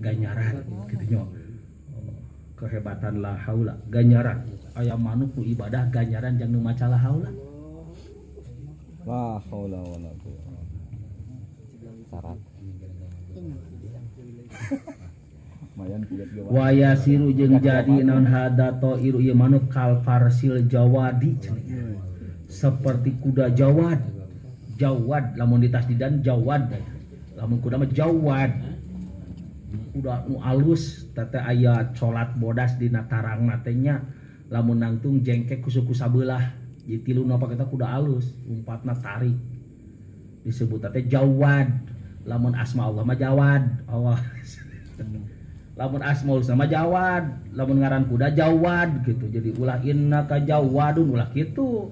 Ganjaran kitu nya. Kehebatan la haula ganjaran. Aya manuk nu ibadah ganjaran jang nu maca la haula. La haula wala quwwata. Syarat. Wa yasiru jeung jadi naon hada ta'iru ieu manuk kal farsil jawadi seperti kuda jawad. Jawad lamun ditasdidan jawad. Lamun kuda mah jawad. Kuda nu alus teh aya colat bodas dina tarangna teh nya. Lamun nangtung jengkek ku suku sabelah. Jadi tilu napa kita kuda alus, umpatna tarik. Disebut teh jawad. Lamun asma Allah mah jawad. Awas. Lamun asmaul husna mah jawad, lamun ngaran kuda jawad gitu. Jadi ulah innaka jawadun ulah kitu.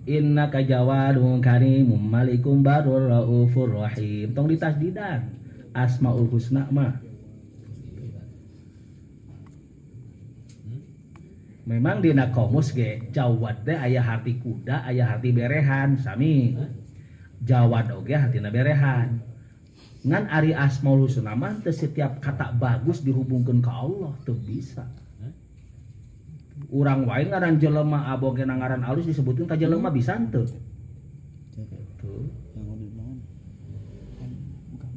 Innaka jawadun karimum malikum barur raufur rahim. Tong ditasdidan asmaul husna mah. Memang dina komus ge jawad teh aya harti kuda, aya harti berehan sami. Jawad oge hartina berehan. Ngan ari asmaul husna mah teu setiap kata bagus dihubungkeun ka Allah teu bisa. Urang wae ngaran jelema aboge ngaran alus disebutkeun ka jelema bisa henteu. Tuh.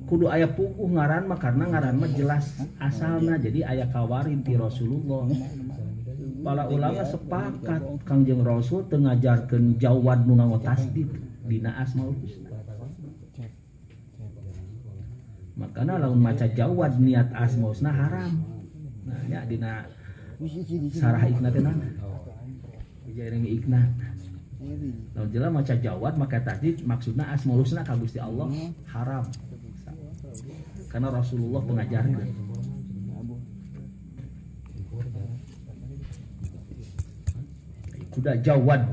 Kudu aya puguh ngaran mah karena ngaran mah jelas asalna jadi aya kawarin ti Rasulullah. Para ulama sepakat Kangjeng Rasul teu ngajarkeun jawad nu nganggo tasdid dina asmaul husna. Makana lamun maca jawad niat asmaul husna haram. Nah nya dina sarah ikna teh naon? Dijaring ikna. Lamun jelas maca jawad maka tasdid maksudna asmaul husna ka Gusti Allah haram. Karena Rasulullah mengajarkeun. Kuda jawad.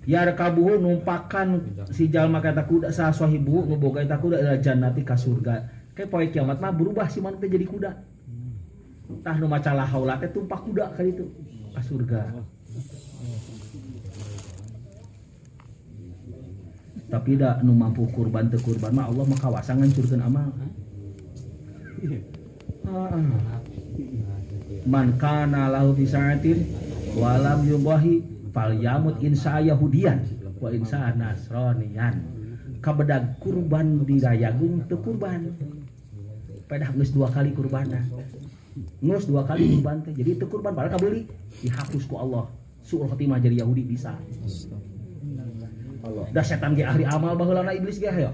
Yarkabuhu numpakan si jalma kata kuda sa sahibu nu boga eta kuda ila jannati ka surga. Ke poe kiamat mah berubah si manuk teh jadi kuda. Tah nu maca la haula teh tumpak kuda ka ditu ka surga. Tapi da nu mampu kurban teu kurban mah Allah mah kawasa ngancurkeun amal. Man kana lahu fi sa'atin walam yubahi fal yamut insa yahudian wa insa nasranian. Kabedag kurban di rayagung teu kurban. Pedah geus dua kali kurbana. Geus dua kali kurban teh. Jadi teu kurban padahal kabeuli dihapus ku Allah. Suul khotimah jadi Yahudi bisa. Da setan ge ahli amal baheulana iblis ge hayo.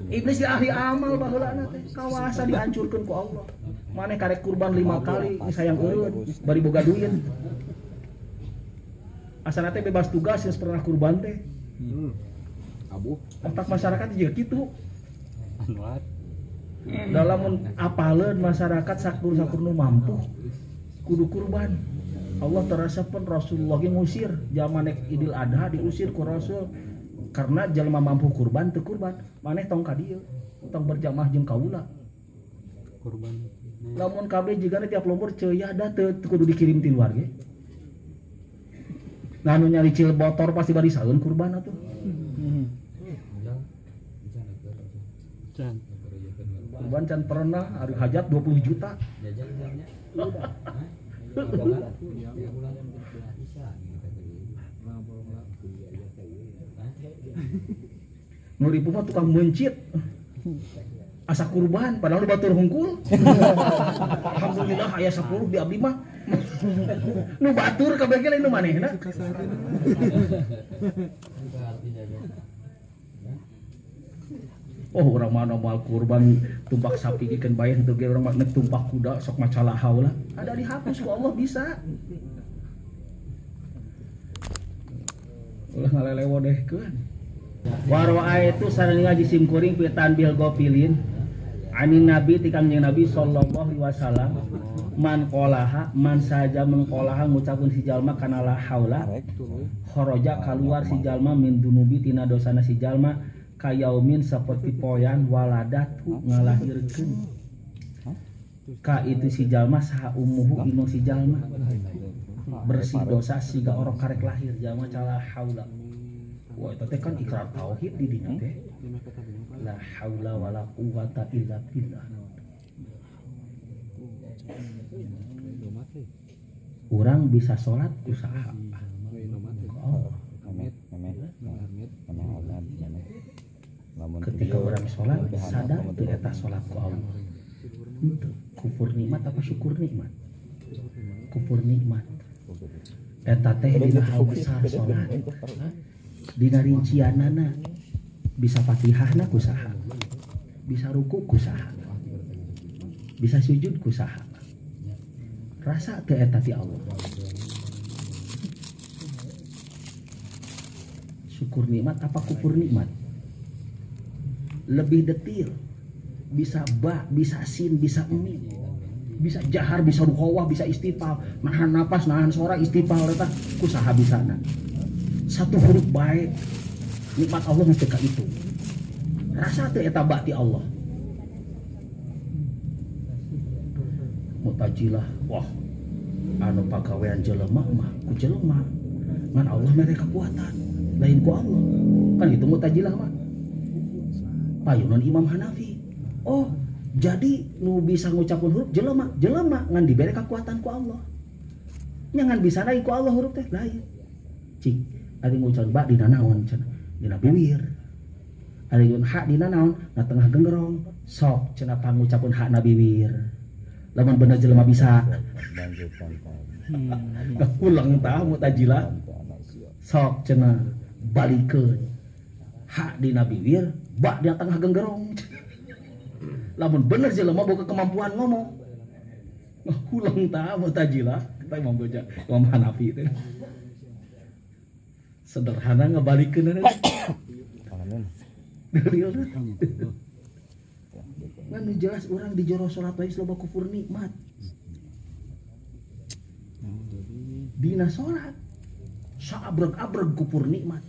Iblis ge ahli amal baheulana teh kawasa dihancurkeun ku Allah. Maneh karek kurban 5 kali sayang eureun bari boga duit. Asana teh bebas tugas geus pernah kurban teh. Abuh. Otak masyarakat juga kitu. Dalam apaleun masyarakat sakur-sakur nu mampu kudu kurban. Allah terasa pun Rasulullah ge ngusir zaman nek Idul Adha diusir ku Rasul karena jelema mampu kurban teu kurban. Maneh tong ka dieu, tong berjamaah jeung kaula. Kurban. Lamun kabeh jigana tiap lembur ceuyah da teu kudu dikirim ti luar ge. Nah nu nyaricil motor pasti bari saeun kurban atuh. Kurban can pernah hari hajat 20 juta. Nu ripuh mah tukang mencit. Asa kurban padahal nu batur hungkul. Alhamdulillah aya 10 di abdi mah. Nu batur kabeh ge lain nu manehna. Oh urang mah moal kurban tumpak sapi ge keun bae henteu ge urang mah nek tumpak kuda sok maca la haula. Ada dihapus ku Allah bisa. Ulah ngalelewodehkeun. Warwa'a itu sareng ngaji simkuring fi tanbih gofilin anin nabi ti Kangjeng Nabi sallallahu alaihi wasallam man qolaha man saja mengqolaha ngucapkeun si jalma kana la haula kharaja kaluar si jalma min dunubi tina dosana si jalma kayaumin saperti poyan waladatu ngalahirkeun ka itu si jalma saha ummuhu inu si jalma bersih dosa siga orok karek lahir jalma cala haula. Wah, itu teh kan ikrar tauhid di dinya teh. La haula wala quwata illa billah. Urang bisa sholat usaha. Ketika orang sholat sadar teu eta sholat ku Allah. Henteu, kufur nikmat apa syukur nikmat? Kufur nikmat. Eta teh dina hal besar sholat. Dina rincianana bisa Fatihahna ku saha, bisa ruku ku saha, bisa sujud ku saha. Rasa teu eta ti Allah. Syukur nikmat apa kufur nikmat? Lebih detil, bisa ba, bisa sin, bisa mim, bisa jahar, bisa rukhawah, bisa istifal, nahan napas, nahan suara, istifal eta ku saha bisana. Satu huruf baik nikmat Allah geus teu itu. Rasa teu eta bakti Allah. Mutajilah, wah anu pagawean jelema mah ku jelema, ngan Allah mere kekuatan, lain ku Allah. Kan gitu mutajilah mah. Payunan Imam Hanafi. Oh, jadi nu bisa ngucapkeun huruf jelema, jelema ngan dibere kekuatan ku Allah. Nya ngan bisa lain ku Allah huruf teh lain. Cik, ari ngucapkeun ba dina naon cenah? Dina bibir. Ari yun hak dina naon? Na tengah genggerong. Sok cenah pangucapkeun hak na bibir. Lamun bener jelema bisa. Ulang tah mutajilah. Sok cenah balikeun hak dina bibir, ba dina tengah genggerong. Lamun bener jelema boga kemampuan ngomong. Ulang tah mutajilah, kita Imam Goja, Imam Hanafi teh. Sederhana ngebalikeun. Dalilna. Ngan jelas urang di jero salat wae loba kufur nikmat. Dina salat saabreg-abreg kufur nikmat.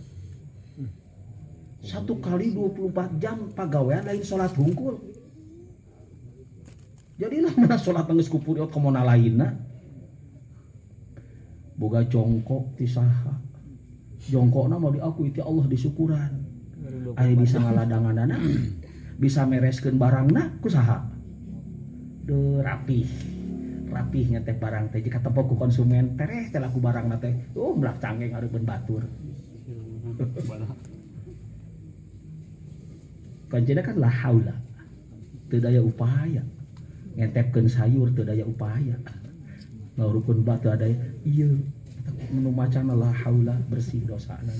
1 kali 24 jam pagawean lain salat hungkul. Jadilah mana salat geus kufur kamona lainna. Boga jongkok ti saha. Jongkokna mah diakui ti Allah disyukuran. Ari bisa ngaladanganana, bisa mereskeun barangna ku saha? Deuh rapih. Rapihnya teh barang teh jika tempo ku konsumen tereh teh laku barangna teh. Melak cangeng hareupeun batur. Kancena kan la haula. Teu daya upaya. Ngentepkeun sayur teu daya upaya. Ngaurupkeun batu daya. Ieu nu macana la haula bersih dosana.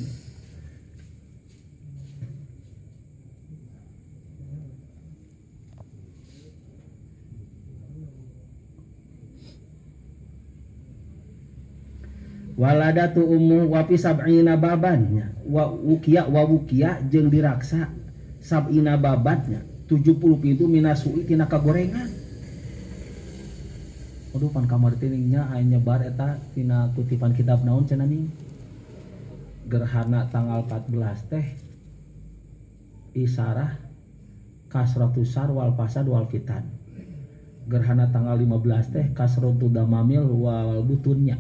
Waladatu ummu wa fi sab'ina babannya wa wukiya jeung diraksa sab'ina babatnya 70 pintu minasui tina kagorengan. Aduh pan kamar teh nya aya nyebar eta tina kutipan kitab naon cenah ning gerhana tanggal 14 teh isarah kasratusar wal fasad wal fitan. Gerhana tanggal 15 teh kasratu damamil wal butunnya.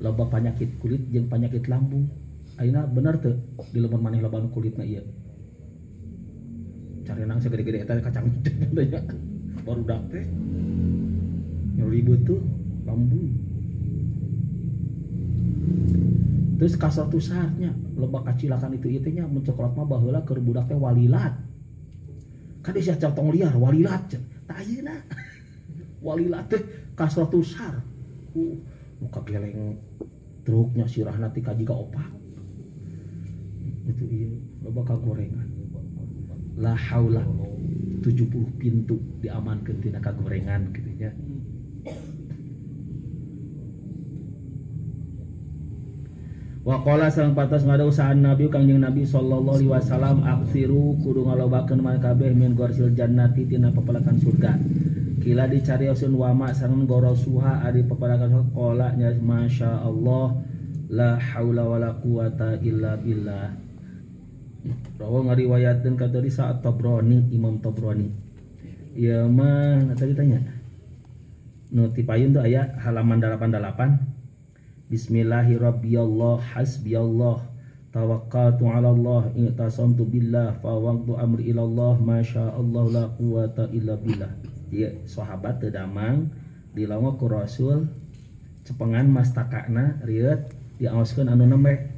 Loba penyakit kulit jeung penyakit lambung. Ayeuna bener teu di lamun maneh loba nu kulitna ieu. Carenang sagede-gede eta kacang hijau nya. Barudak teh nyeri beuteung lambung. Terus kasratusarnya loba kacilakan itu ieu teh nya mun coklat mah baheula keur budak teh walilat. Kan sia tong liar walilat cenah. Tah ayeuna walilat teh kasratusar. Muka geleng truknya sirahna ti kajiga opak. Itu ieu loba kagorengan. La haula 70 pintu diamankeun tina kagorengan kitu nya. Wa qala sareng patos ngada usahaan Nabi Kangjeng Nabi sallallahu alaihi wasallam aksiru kudu ngalobakeun maneh kabeh min gorsil jannati tina papalakan surga. Kila dicarioseun wama sareng gorosuha ari papalakan qala nya masya Allah la haula wala quwata illa billah. Rawa ngariwayatkeun ka tadi saat Tabrani, Imam Tabrani. Ieu mah tadi tanya. Nu ti payun tuh aya halaman 88. Bismillahirrahmanirrahim hasbiyallah Tawakkaltu 'ala Allah i'tasamtu billah fawaqtu amri ila Allah masyaallah la quwata illa billah. Ieu sahabat teu damang dilongo ku Rasul cepengan mastakana rieut diaoskeun anu nembe.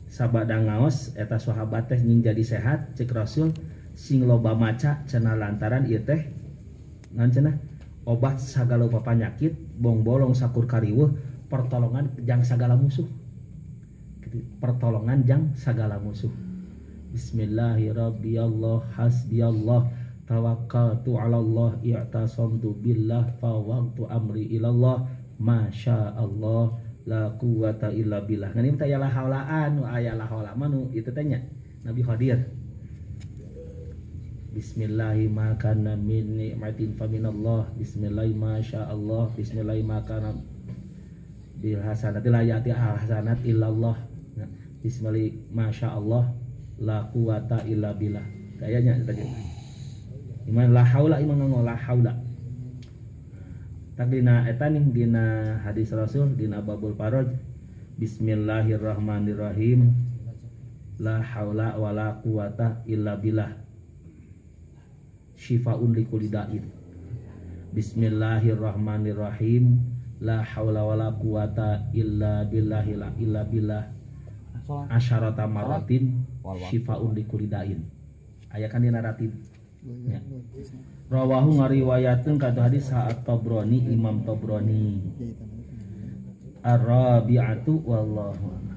Sabada ngaos eta sahabat teh nying jadi sehat cek Rasul sing loba maca cenah lantaran ieu teh naon cenah obat sagala rupa panyakit bongbolong sakur kariweuh pertolongan jang sagala musuh. Pertolongan jang sagala musuh. Bismillahirrahmanirrahim hasbiyallah tawakkaltu 'ala Allah i'tasamtu billah fawaqtu amri ilallah masyaallah la quwata illa billah. Ngan ieu teh aya la haulaan, nu aya la haula mah nu ieu teh nya Nabi Khadir. Bismillahi ma kana min ni'matin faminallah. Bismillahi ma syaallah. Bismillahi ma kana bil hasanati la ya'ti al hasanat illallah. Bismillahi ma syaallah la quwata illa billah. Kayaknya eta teh. Iman la haula iman ngomong la haula. Tak dina eta nih dina hadis Rasul dina babul faraj. Bismillahirrahmanirrahim. La haula wala quwata illa billah. Syifaun likulli da'in. Bismillahirrahmanirrahim. La haula wala quwata illa billahi la illa billah. Asyarata maratin syifaun likulli da'in. Aya kan dina ratib. Ya. Rawahu ngariwayatkeun ka hadis saat Tabrani Imam Tabrani. Ar-rabi'atu wallahu a'lam.